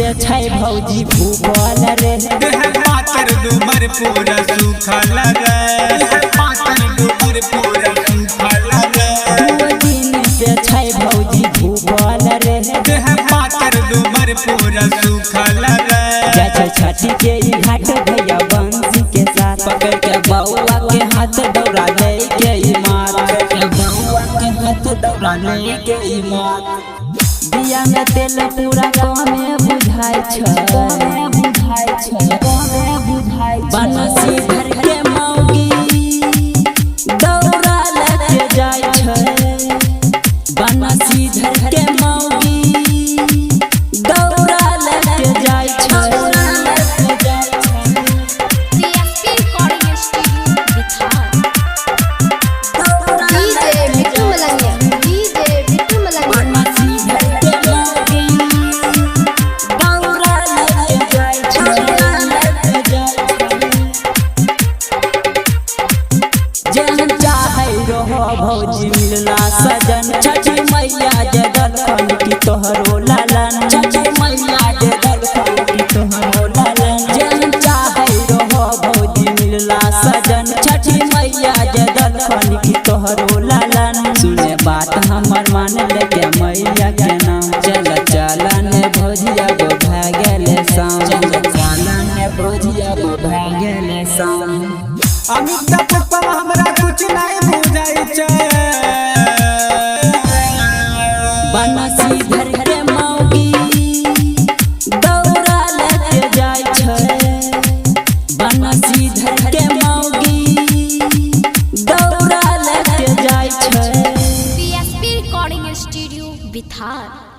से छै भौजी भूखल रे। देह पातर दुबर पूरा सूखल रे, देह पातर दुबर पूरा सूखल रे। 2 दिन से छै भौजी भूखल रे। देह पातर दुबर पूरा सूखल रे। जाइ छै छठी के ई घाट भैया बंसी के साथ, पकड़ के बउआ के हाथ दौड़ा ले के ई मात, पकड़ के बउआ के हाथ दौड़ा ले के ई मात। दिया में तेल पूरा कमे बुझाइ छै, कमे बुझाइ छै, कमे बुझाइ छै। बनसी धर के मौगी दौड़ा लेके जाइ छै, बनसी धर के मौगी दौड़ा लेके जाइ छै। PSP Recording Studio, Bihar. DJ Bittu Malangia, DJ Bittu Malangia. Bansi धर के मौगी दौड़ा लेके जाइ छै, लेके जाइ छै। जेहन चाहै रहो भौजी मिलना सजन, छठी मैया जे दलखन की तोहरो लालन, छठी मैया जे दलखन की तोहरो लालन। जेहन चाहै रहो भौजी मिलना सजन, छठी मैया जे दलखन की तोहरो लालन। सुने बात हमर मान लेके मैया के नाम, चल चल ने भौजिया गो भए गेलै शाम, चल चल ने भौजिया गो भए गेलै शाम। अमित पुष्पम हमरा कुछ नहीं बुझाइ छै। बनसी धर के मौगी दौड़ा लेके जाइ छै, बनसी धर के मौगी दौड़ा लेके जाइ छै। PSP Recording Studio, Bihar.